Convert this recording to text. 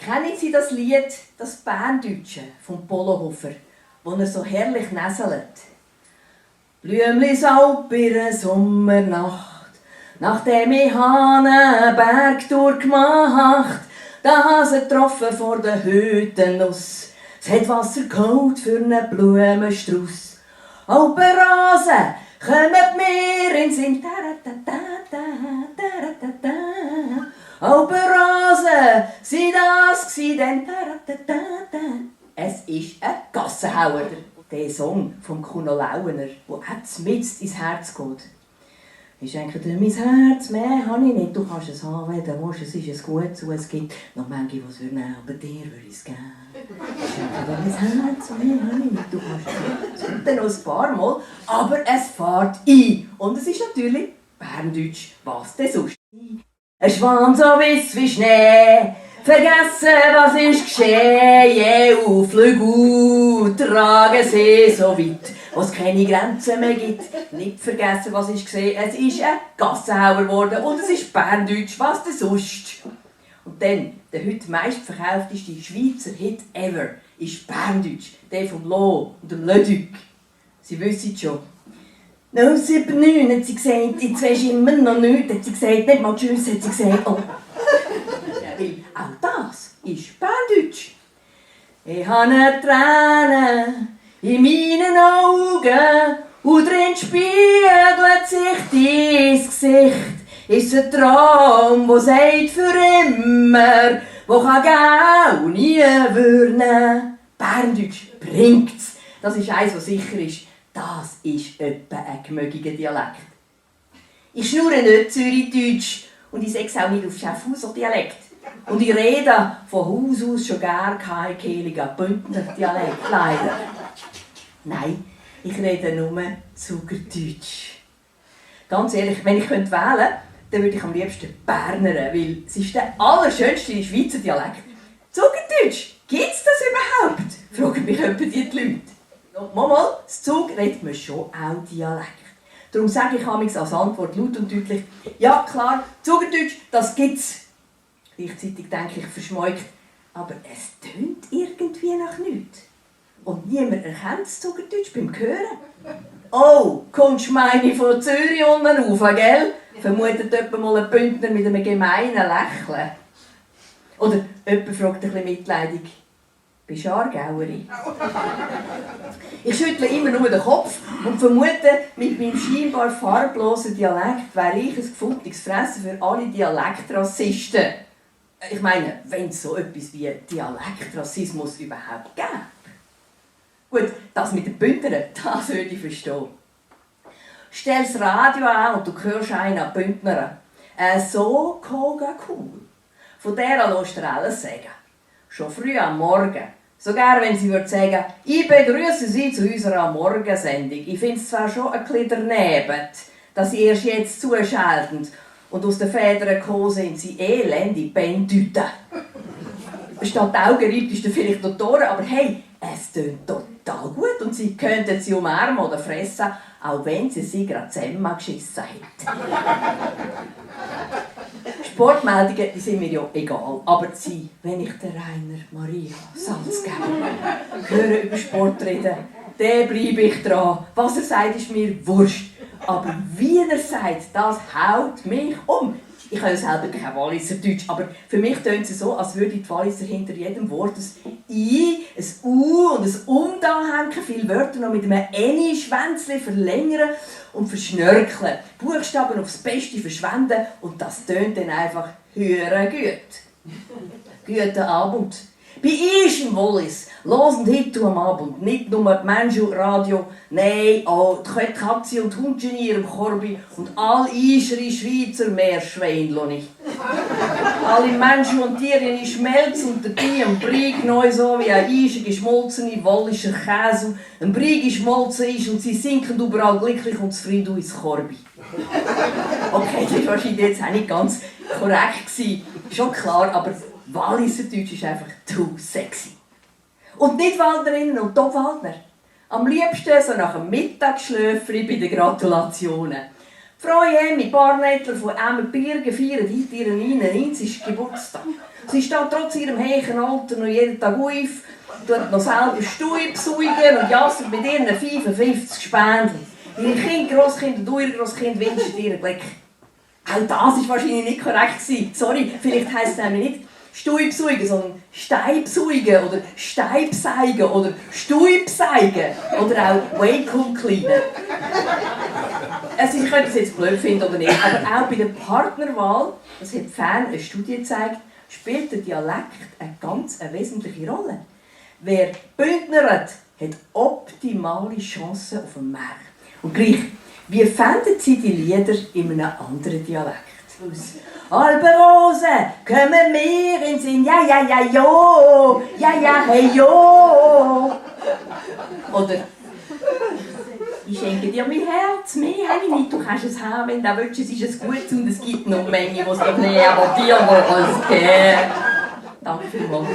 Kennen Sie das Lied, das Berndeutsche von Polohofer, wo er so herrlich näselt? Blümlis Alp in einer Sommernacht, nachdem ich einen Bergtour gemacht, da habe sie getroffen vor der Hüttennuss. Es hat Wasser geholt für einen Blumenstrauss. Alpenrasen, kommt mir in Sinn. Alpenrasen, sie das gsi denn. Es ist ein Gassenhauer, der Song von Kuno Lauener, der auch mitten ins Herz geht. Ich schenke dir mein Herz, mehr habe ich nicht. Du kannst es haben, wenn du willst. Es ist es gut so. Es gibt noch manche, die es nehmen, aber dir würde ich es geben. Ich schenke dir mein Herz, mehr habe ich nicht. Du kannst es haben. Es kommt dann noch ein paar Mal, aber es fährt ein. Und es ist natürlich Berndeutsch, was denn sonst? Ein Schwan so weiss wie Schnee, vergessen, was ist geschehen. Flüge tragen sie so weit, wo es keine Grenzen mehr gibt. Nicht vergessen, was ist gesehen. Es ist ein Gassenhauer geworden und es ist Berndeutsch, was denn sonst? Und dann, der heute meistverkaufteste Schweizer Hit ever ist Berndeutsch, der vom Lo und dem Leduc. Sie wissen schon. 079 hat sie gesagt, jetzt weisst du immer noch nichts, hat sie gesagt, nicht mal Tschüss, hat sie gesagt, oh. Weil auch das ist Berndeutsch. Ich habe Tränen in meinen Augen und drin spiegelt sich dein Gesicht. Ist ein Traum, der sagt für immer, wo kann gehen und nie würden. Berndeutsch bringt's. Das ist eins, was sicher ist. Das ist etwa ein gemögiger Dialekt. Ich schnurre nicht Zürichdeutsch und ich sage es auch nicht auf Schaffhauser Dialekt. Und ich rede von Haus aus schon gar kein kehliger Bündner Dialekt, leider. Nein, ich rede nur Zugerdeutsch. Ganz ehrlich, wenn ich wählen könnte, dann würde ich am liebsten Bernern, weil es ist der allerschönste Schweizer Dialekt. Zugerdeutsch, gibt es das überhaupt? Fragen mich etwa die Leute. Mal, das Zug redet man schon auch Dialekt. Darum sage ich als Antwort laut und deutlich, ja klar, Zugerdeutsch, das gibt's. Gleichzeitig denke ich verschmeukt, aber es tönt irgendwie nach nichts. Und niemand erkennt das Zugerdeutsch beim Hören. Oh, kommst du meine von Zürich unten rauf, gell? Vermutet jemand mal einen Bündner mit einem gemeinen Lächeln. Oder jemand fragt ein bisschen mitleidig, bist du Aargauerin? Ich schüttle immer nur den Kopf und vermute, mit meinem scheinbar farblosen Dialekt wäre ich ein gefundenes Fressen für alle Dialektrassisten. Ich meine, wenn es so etwas wie Dialektrassismus überhaupt gäbe. Gut, das mit den Bündnern, das würde ich verstehen. Stell das Radio an und du hörst einen an Bündner. So cool. Von der lässt du alles sagen. Schon früh am Morgen. Sogar wenn sie würde sagen, ich begrüße Sie zu unserer Morgensendung. Ich finde es zwar schon ein bisschen daneben, dass Sie erst jetzt zuschalten und aus den Federn gekommen sind, Sie elende Bentüten. Statt Augenreibt ist vielleicht noch die Ohren, aber hey, es tönt total gut und Sie könnten sie umarmen oder fressen, auch wenn sie sie gerade zusammengeschissen hätten. Sportmeldungen die sind mir ja egal, aber sie, wenn ich der Rainer Maria Salzgeber höre über Sport reden, dann bleibe ich dran. Was er sagt, ist mir wurscht. Aber wie er sagt, das haut mich um. Ich kann ja selber kein Walliser Deutsch, aber für mich tönt es so, als würde die Walliser hinter jedem Wort ein I, ein U und ein Umdahängen, viele Wörter noch mit einem Eni-Schwänzchen verlängern und verschnörkeln. Buchstaben aufs Beste verschwenden und das tönt dann einfach hören gut. Guten Abend. Bei uns im Wallis hören heute am Abend nicht nur die Menschen Radio, nein, auch die Katze und die Hundchen in ihrem Korbi und alle ischere Schweizer Meerschweinchen. Alle Menschen und Tiere in Schmelz und dabei ein Brie neu so wie ein Eische geschmolzene wallischer Käse, ein Brie geschmolzen ist und sie sinken überall glücklich und zufrieden ins Korbi. Okay, das war wahrscheinlich jetzt auch nicht ganz korrekt gewesen. Schon klar, aber Walliser Deutsch ist einfach too sexy. Und nicht Waldnerinnen und Topwaldner. Am liebsten so nach einem Mittagsschläfchen bei den Gratulationen. Frau Emmy Barnettler von Emmenbirgen feiert heute ihren 99. Geburtstag. Sie steht trotz ihrem heichen Alter noch jeden Tag auf, tut noch selber Stuhl saugen und jassert mit ihren 55 Spendchen. Ihre Kinder, Grosskinder und ihre Grosskinder wünschen ihr Glück. Auch das war wahrscheinlich nicht korrekt. Sorry, vielleicht heisst es nämlich nicht Stuibsaugen, sondern Steibsaugen oder Steibseigen oder Stuibseigen oder auch Wake-up-Cleanen. Also ich könnte es jetzt blöd finden oder nicht, aber auch bei der Partnerwahl, das hat Fan eine Studie gezeigt, spielt der Dialekt eine ganz wesentliche Rolle. Wer bündnert, hat optimale Chancen auf dem Markt. Und gleich, wie fänden Sie die Lieder in einem anderen Dialekt? Albe Rose, kommen wir in Sinn, ja, ja, ja, jo, ja, ja, hey, jo. Oder, ich schenke dir mein Herz, mehr habe ich nicht, du kannst es haben, wenn du willst, es ist es gut und es gibt noch Menge, die es doch nicht, aber dir, wo es geht. Danke vielmals.